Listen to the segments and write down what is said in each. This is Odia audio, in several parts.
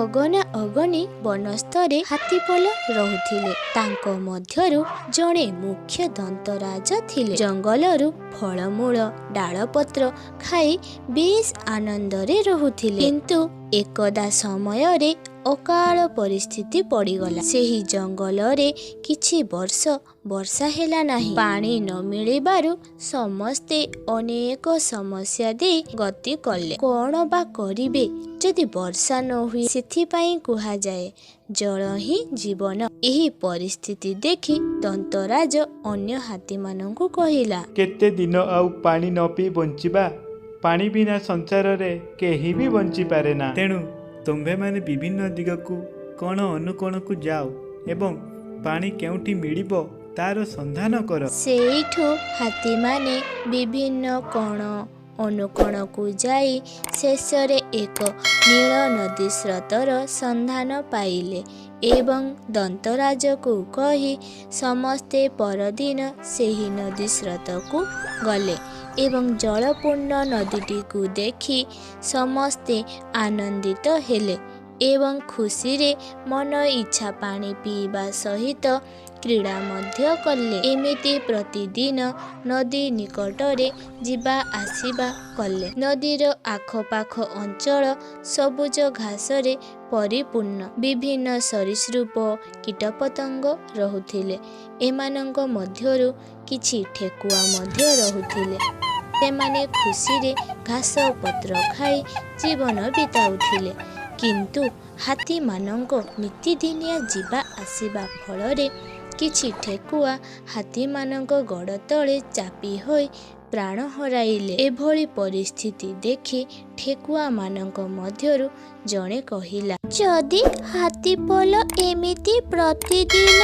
ଅଗନା ଅଗଣି ବନସ୍ତରେ ହାତୀପଲ ରହୁଥିଲେ। ତାଙ୍କ ମଧ୍ୟରୁ ଜଣେ ମୁଖ୍ୟ ଦନ୍ତରାଜ ଥିଲେ। ଜଙ୍ଗଲରୁ ଫଳମୂଳ, ଡାଳପତ୍ର ଖାଇ ବେଶ୍ ଆନନ୍ଦରେ ରହୁଥିଲେ। କିନ୍ତୁ ଏକଦା ସମୟରେ ଅକାଳ ପରିସ୍ଥିତି ପଡ଼ିଗଲା। ସେହି ଜଙ୍ଗଲରେ କିଛି ବର୍ଷ ବର୍ଷା ହେଲା ନାହିଁ। ପାଣି ନ ମିଳିବାରୁ ସମସ୍ତେ ଅନେକ ସମସ୍ୟା ଦେଇ ଗତି କଲେ। କ'ଣ ବା କରିବେ ଯଦି ବର୍ଷା ନ ହୁଏ? ସେଥିପାଇଁ କୁହାଯାଏ, ଜଳ ହିଁ ଜୀବନ। ଏହି ପରିସ୍ଥିତି ଦେଖି ଦନ୍ତରାଜ ଅନ୍ୟ ହାତୀମାନଙ୍କୁ କହିଲା, କେତେ ଦିନ ଆଉ ପାଣି ନ ପିଇ ବଞ୍ଚିବା? ପାଣି ବିନା ସଂସାରରେ କେହି ବି ବଞ୍ଚିପାରେନା। ତେଣୁ ତୁମ୍ଭେମାନେ ବିଭିନ୍ନ ଦିଗକୁ, କୋଣ ଅନୁକୋଣକୁ ଯାଅ ଏବଂ ପାଣି କେଉଁଠି ମିଳିବ ତାର ସନ୍ଧାନ କର। ସେଇଠୁ ହାତୀମାନେ ବିଭିନ୍ନ କୋଣ ଅନୁକୋଣକୁ ଯାଇ ଶେଷରେ ଏକ ନୀଳ ନଦୀ ସ୍ରୋତର ସନ୍ଧାନ ପାଇଲେ ଏବଂ ଦନ୍ତରାଜକୁ କହି ସମସ୍ତେ ପରଦିନ ସେହି ନଦୀ ସ୍ରୋତକୁ ଗଲେ ଏବଂ ଜଳପୂର୍ଣ୍ଣ ନଦୀଟିକୁ ଦେଖି ସମସ୍ତେ ଆନନ୍ଦିତ ହେଲେ ଏବଂ ଖୁସିରେ ମନ ଇଚ୍ଛା ପାଣି ପିଇବା ସହିତ କ୍ରୀଡ଼ା ମଧ୍ୟ କଲେ। ଏମିତି ପ୍ରତିଦିନ ନଦୀ ନିକଟରେ ଯିବା ଆସିବା କଲେ। ନଦୀର ଆଖପାଖ ଅଞ୍ଚଳ ସବୁଜ ଘାସରେ ପରିପୂର୍ଣ୍ଣ। ବିଭିନ୍ନ ସରୀସୃପ, କୀଟପତଙ୍ଗ ରହୁଥିଲେ। ଏମାନଙ୍କ ମଧ୍ୟରୁ କିଛି ଠେକୁଆ ମଧ୍ୟ ରହୁଥିଲେ। ସେମାନେ ଖୁସିରେ ଘାସ ପତ୍ର ଖାଇ ଜୀବନ ବିତାଉଥିଲେ। କିନ୍ତୁ ହାତୀମାନଙ୍କ ନିତିଦିନିଆ ଯିବା ଆସିବା ଫଳରେ କିଛି ଠେକୁଆ ହାତୀମାନଙ୍କ ଗୋଡ଼ ତଳେ ଚାପି ହୋଇ ପ୍ରାଣ ହରାଇଲେ। ଏଭଳି ପରିସ୍ଥିତି ଦେଖି ଠେକୁଆମାନଙ୍କ ମଧ୍ୟରୁ ଜଣେ କହିଲା, ଯଦି ହାତୀପଲ ଏମିତି ପ୍ରତିଦିନ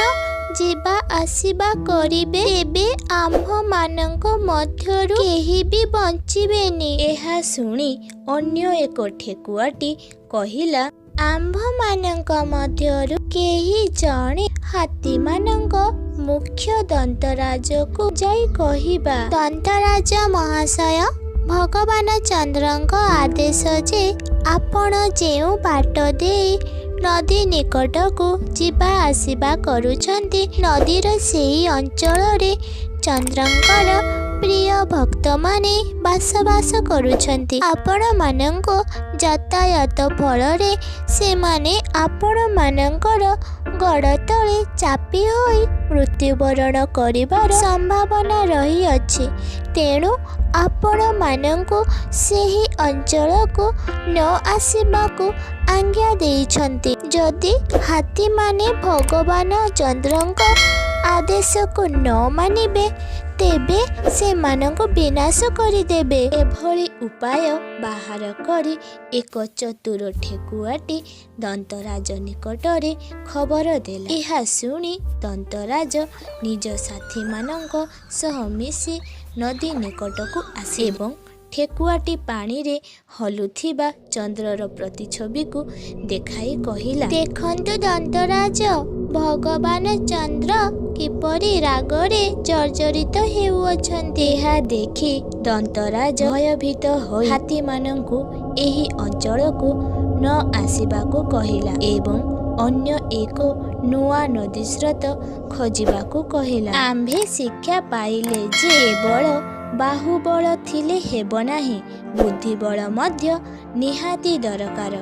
ଯିବା ଆସିବା କରିବେ, ତେବେ ଆମ୍ଭମାନଙ୍କ ମଧ୍ୟରୁ କେହି ବି ବଞ୍ଚିବେନି। ଏହା ଶୁଣି ଅନ୍ୟ ଏକ ଠେକୁଆଟି କହିଲା, ଆମ୍ଭମାନଙ୍କ ମଧ୍ୟରୁ କେହି ଜଣେ ହାତୀମାନଙ୍କ ମୁଖ୍ୟ ଦନ୍ତରାଜକୁ ଯାଇ କହିବା। ଦନ୍ତରାଜ ମହାଶୟ, ଭଗବାନ ଚନ୍ଦ୍ରଙ୍କ ଆଦେଶ ଯେ ଆପଣ ଯେଉଁ ବାଟ ଦେଇ ନଦୀ ନିକଟକୁ ଯିବା ଆସିବା କରୁଛନ୍ତି, ନଦୀର ସେହି ଅଞ୍ଚଳରେ ଚନ୍ଦ୍ରଙ୍କର ପ୍ରିୟ ଭକ୍ତମାନେ ବାସବାସ କରୁଛନ୍ତି। ଆପଣମାନଙ୍କ ଯାତାୟାତ ଫଳରେ ସେମାନେ ଆପଣମାନଙ୍କର ଗୋଡ଼ ତଳେ ଚାପି ହୋଇ ମୃତ୍ୟୁବରଣ କରିବାର ସମ୍ଭାବନା ରହିଅଛି। ତେଣୁ ଆପଣମାନଙ୍କୁ ସେହି ଅଞ୍ଚଳକୁ ନ ଆସିବାକୁ ଆଜ୍ଞା ଦେଇଛନ୍ତି। ଯଦି ହାତୀମାନେ ଭଗବାନ ଚନ୍ଦ୍ରଙ୍କ ଆଦେଶକୁ ନ ମାନିବେ, ତେବେ ସେମାନଙ୍କୁ ବିନାଶ କରିଦେବେ। ଏଭଳି ଉପାୟ ବାହାର କରି ଏକ ଚତୁର ଠେକୁଆଟି ଦନ୍ତରାଜ ନିକଟରେ ଖବର ଦେଲା। ଏହା ଶୁଣି ଦନ୍ତରାଜ ନିଜ ସାଥୀମାନଙ୍କ ସହ ମିଶି ନଦୀ ନିକଟକୁ ଆସିଲେ ଏବଂ ଠେକୁଆଟି ପାଣିରେ ହଲୁଥିବା ଚନ୍ଦ୍ରର ପ୍ରତିଛବିକୁ ଦେଖାଇ କହିଲା, ଦେଖନ୍ତୁ ଦନ୍ତରାଜ, ଭଗବାନ ଚନ୍ଦ୍ର କିପରି ରାଗରେ ଜର୍ଜରିତ ହେଉଅଛନ୍ତି। ଏହା ଦେଖି ଦନ୍ତରାଜ ଭୟଭୀତ ହୋଇ ହାତୀମାନଙ୍କୁ ଏହି ଅଞ୍ଚଳକୁ ନ ଆସିବାକୁ କହିଲା ଏବଂ ଅନ୍ୟ ଏକ ନୂଆ ନଦୀସ୍ରୋତ ଖୋଜିବାକୁ କହିଲା। ଆମ୍ଭେ ଶିକ୍ଷା ପାଇଲେ ଯେ କେବଳ ବାହୁବଳ ଥିଲେ ହେବ ନାହିଁ, ବୁଦ୍ଧିବଳ ମଧ୍ୟ ନିହାତି ଦରକାର।